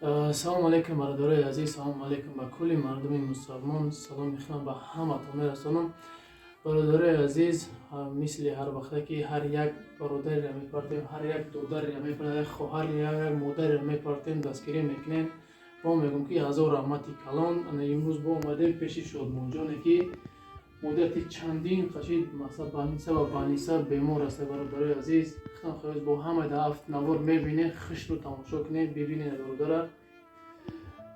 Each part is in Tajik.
Салому алейкум, бародарои азиз, салому алейкум ба кулли мардуми мусалмон. Саломи худам ба ҳаматон мерасонам. Бародарои азиз, мисли ҳар вақте ки ҳар як бародареро мепартем, ҳар як додареро мепартем, як хоҳаре, як модареро мепартем, дастгирӣ мекунем. Бо мегӯм, ки ҳазор раҳмати калон. Ана имрӯз бо омадем пеши Шодмонҷоне, ки муддати чандин қашид, мақсад, больница ба больница бемор аст. Бародарои азиз, худам хоҳиш бо ҳама дафт навор мебинед, хушрӯ тамошо кунед, бибинед бародара.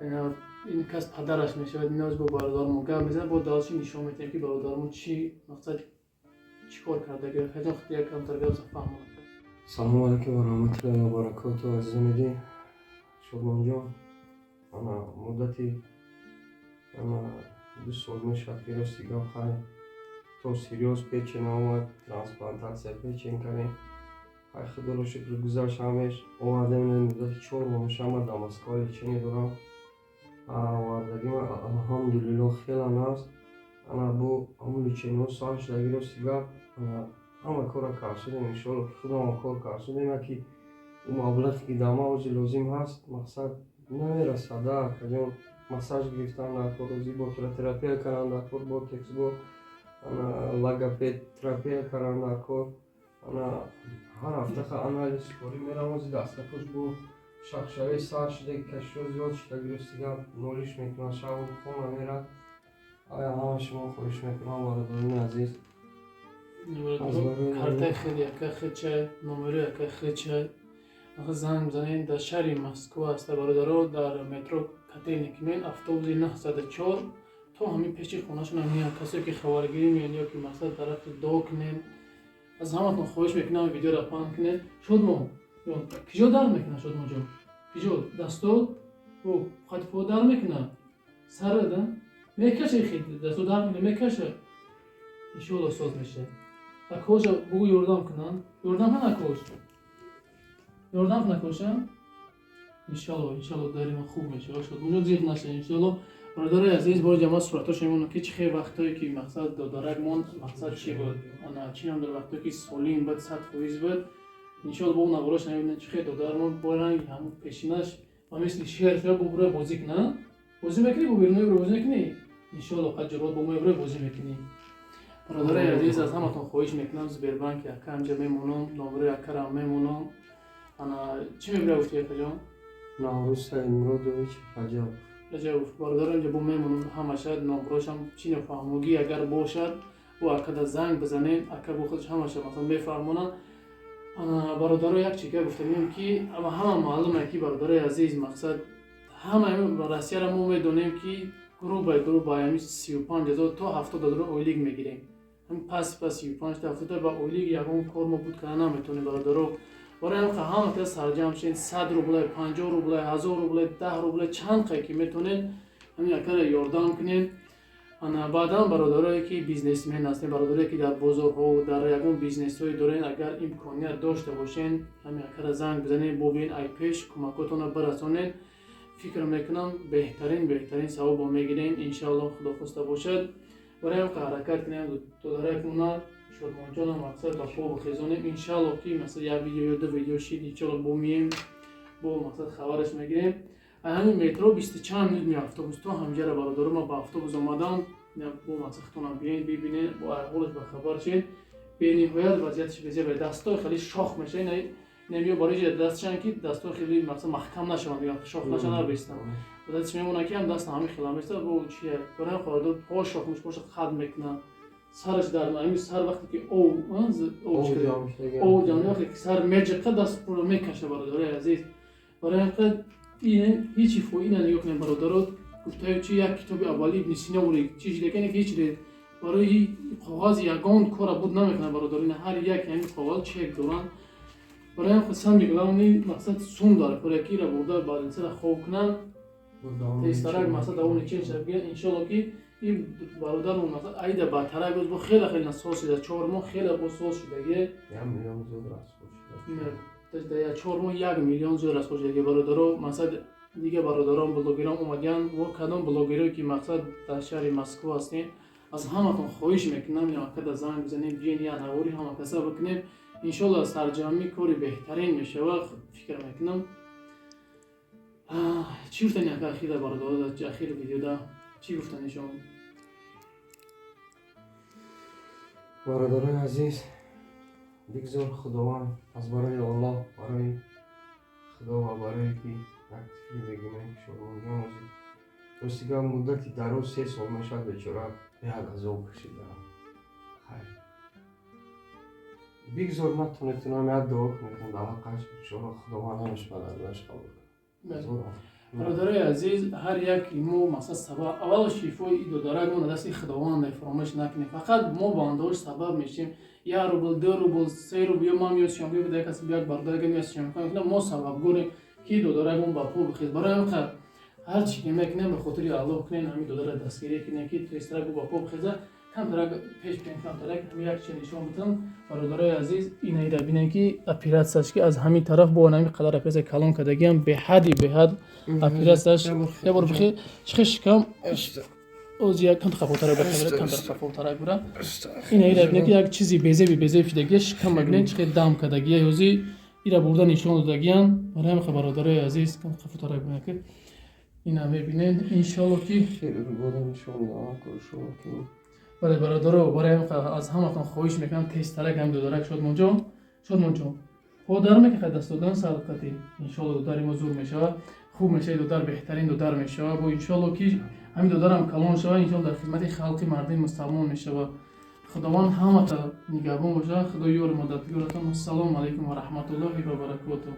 Ин кас падараш мешавад. Иноз бо бародармон гап мезанад, бо дальше нишон медиҳем, ки бародармон чӣ мақсад, чӣ кор кардаги. Хаҷон, як камтар гап фаҳмонад. Салому алайкум ва раҳматуллоҳи ва баракоту, азизони дин. Шодмонҷон ана муддати ана 2 сол мешавад, ки рости гап, хай, то цирроз печень омад, трансплантация печень кардем. Хай, худоро шукр, гузашт ҳамеш. Омадем, муддати 4 моҳ мешавад, дар Москва лечение дорам. Овардагима, алҳамдулилло, хела нағз. Ана бо ҳамун лечение ҳо сар шудаги. Рости гап, ҳама корро кард шудем, иншоалло, ки худамон кор кард шудем. Яки ӯ маблағе, ки дар ман ҳозир лозим ҳаст, мақсад, намерасад. Акаҷон, массаж гирифтан дар кор, зиботерапия кардан дар кор, ботокс, бо ана логопед терапия кардан дар кор. Ана ҳар ҳафта анализ корӣ мерам. Ҳозир дастакош бо шахшавӣ сар шуда, кашиҳо зиёд шудаги. Рости гап, нолиш мекунад, шабу хона мерад. Ая ҳама шумо хоҳиш мекунам, бародарони азиз. Картаи хел яка хечай, номери яка хечай, занг бизанед. Дар шаҳри Москва аста, бародаро, дар метро Котельники мен, автобуси 904 то ҳамин пеши хонашон меяд. Касое ки хабаргирӣ меянд ё ки, мақсад, тарафи дуо кунед, аз ҳаматон хоҳиш мекунам, видеоро паҳн кунед. Шодмон, киҷо дард мекунад, Шодмонҷон, киҷо? Дастот, хати по дард мекунад, сарат мекаша, дасто дард мекунад, мекаша. Иншоалло, соз мешавад. Акоша бугӯ, ёрдам кунанд, ёрдам кун, акош, ёрдам кун, акоша. Иншоалло, иншоалло, дари ма хуб мешавад. Шодмонҷон, зиқ наша, иншоалло. Бародарои азиз, бори ҷамоат суратҳоша мемонам, ки чӣ хел вақтҳое ки, мақсад, додарак мон, мақсад, чӣ буд, ана чӣ ном дорад, вақтҳое ки солим буд, 100% буд. Иншоалло, бо наворош намебинем, чӣ хел додармон бо ранги ҳамун пешинаш ва мисли шер шуда бо бурӯя бозӣ кунад. Бозӣ мекунӣ, бо берунои бозӣ мекунӣ, иншоалло, қад ҷуръат бо мо бурӯя бозӣ мекунӣ. Бародарои азиз, аз ҳаматон хоҳиш мекунам, Сбербанк яка ҳамҷа мемонам, номерои якарам мемонам. Ана чӣ мебира гуфти, якаҷон? Наврӯз Саидмуродович Раҷабов. Раҷабов. Бародарам, инҷа бо мемонам ҳамаша номерошам. Чӣ нафаҳмогӣ агар бошад, бо акада занг бизанед, ака бо худаш ҳамаша, масалан, мефаҳмонад. Бародаро, як чига гуфтагием, ки ҳама маълуме, ки, бародарои азиз, мақсад, ҳама Россияро мо медонем, ки гурӯҳ ба гурӯҳ ба ҳами 35 000 то 70 000 ойлик мегирем. Пас пас 35 то 70 ба ойлик ягон кор мо буд карда наметавонем, бародаро. Барои ҳам ҳама кас сарҷамъ шед, 100 рубле, 50 рубле, 1000 рубле, 10 рубле, чанд қай ки метавонед, ҳамин якара ёрдам кунед. Ана баъдан, бародарое ки бизнесмен ҳастед, бародарое ки дар бозорҳо, дар ягон бизнесҳое доред, агар имконият дошта бошед, ҳамин якара занг бизанед, бобиен, ай пеш кӯмакотонро бирасонед. Фикр мекунам, беҳтарин, беҳтарин савобо мегирем, иншоалло, худо хоста бошад. Барои ҳам ҳаракат кунем, додаракмона, Шодмонҷона, мақсад, ба по бихезонем, иншоалло, ки, масалан, як видео ё ду видео шид, иншоалло, бо мием, бо, мақсад, хабараш мегирем. Ҳамин метро бисту чанд минут ми автобус то ҳамҷара. Бародаро, ма ба автобус омадам, бо, мақсад, худтонам биёед, бибинед, бо аҳволаш ба хабар шед. Бениҳоят вазъияташ безеб, дастҳои хеле шох мешавад. Намеё барои ҷа дастшан, ки дастҳо хеле, мақсад, маҳкам нашаванд, шох нашаванд, набестанд. Дастш мемонад, ки ҳам даст ҳамин хела места бо чия. Барои ҳам по шох меш, поша қад мекунад, сараш дар ҳамин сар, вақте ки ов ҷамъ, вақте ки сар меҷиқа, даст мекаша. Бародарои азиз, барои ҳам ҳечи фоида нигоҳ кунед, бародаро. Гуфтаю чи як китоби аввали Ибни Сино буд, чи шидакане, ки ҳеч барои коғаз ягон кора буд намекунад. Бародаро, ҳар як ҳамин коғаз чек доранд. Барои ҳам самый главный мақсад сум дар кор, якира бурда больница ра хоб кунанд, тезтарак, мақсад, давоми чен шаб гиранд. Иншоалло, ки ин бародармон, мақсад, айда баъдтарак боз бо хеле хеле соз шуда, 4 моҳ хеле боз соз шудагие. 4 моҳ 1 миллион зиёд расход шудагие, бародаро. Мақсад, дига бародарон, блогерон омадиянд. Во кадом блогерое ки, мақсад, дар шаҳри Москва ҳастем, аз ҳаматон хоҳиш мекунам, якада занг бизанем, биён, як навори ҳама каса бикунем. Иншоалло, сарҷамъӣ кори беҳтарин мешавад, фикр мекунам. Чӣ гуфтани, ака, ахира бародаро, ахири видеода чӣ гуфтани шумо? Бародарои азиз, бигзор Худованд аз барои Аллоҳ, барои Худо ва барое ки як тифли бегунаҳи Шодмонҷон озид, рости гап, муддати дароз, 3 сол мешавад, бечора беҳад азоб кашида. Хайр, бигзор натонетунам, як дуо кунетон дар ҳаққаш. Иншоалло, Худованд ҳамаш бадардаш қабул кунад. Бародарои азиз, ҳар як мо мақсад сабаб, аввал шифои и додарак мо дасти Худованд, фаромӯш накунем. Фақат мо бандаош сабаб мешем: 1 рубл, 2 рубл, 3 рубл, ё ман меёд съёмка, як кас, як бародарга меёд съёмка мекунам. Мо сабабгорем, ки додарак мо ба по бихез. Барои ҳамин ҳар чӣ ки мекунем, ба хотири Аллоҳ кунем. Ҳамин додара дастгирӣ кунем, ки тезтарак ба по бихеза. Камтарак пеш бием, камтарак ҳамин як чи нишон бидам, бародарои азиз. Инаида бинем, ки оператсияш, ки аз ҳамин тараф бо ҳамин қадар оператсия калон кардагиам, беҳади беҳад оператсияш. Як бор бихе, чихе шикам оз як камтар қафотарак бира, камтар қафотарак бира. Инаида бинем, ки як чизи безеби безеб шудагия. Шикам бинем, чихе дам кардагия. Ҳози ира бурда нишон додагиян. Барои ҳамин, бародарои азиз, камтар қафотарак бинем, ки ина мебинед, иншоалло, ки бале, бародаро, барои аз ҳаматон хоҳиш мекунам, тезтарак ҳам додарак Шодмонҷон, Шодмонҷон, подар мекахад даст додан садқати. Иншоалло, додари мо зур мешавад, хуб мешавад, додар беҳтарин додар мешавад. Бо иншоалло, ки ҳамин додарам калон шавад, иншоалло, дар хизмати халқи мардуми мусалмон мешавад. Худованд ҳамата нигаҳбон бошад, Худо ёру мададгоратон. Ассалому алайкум ва раҳматуллоҳи ва баракотуҳ.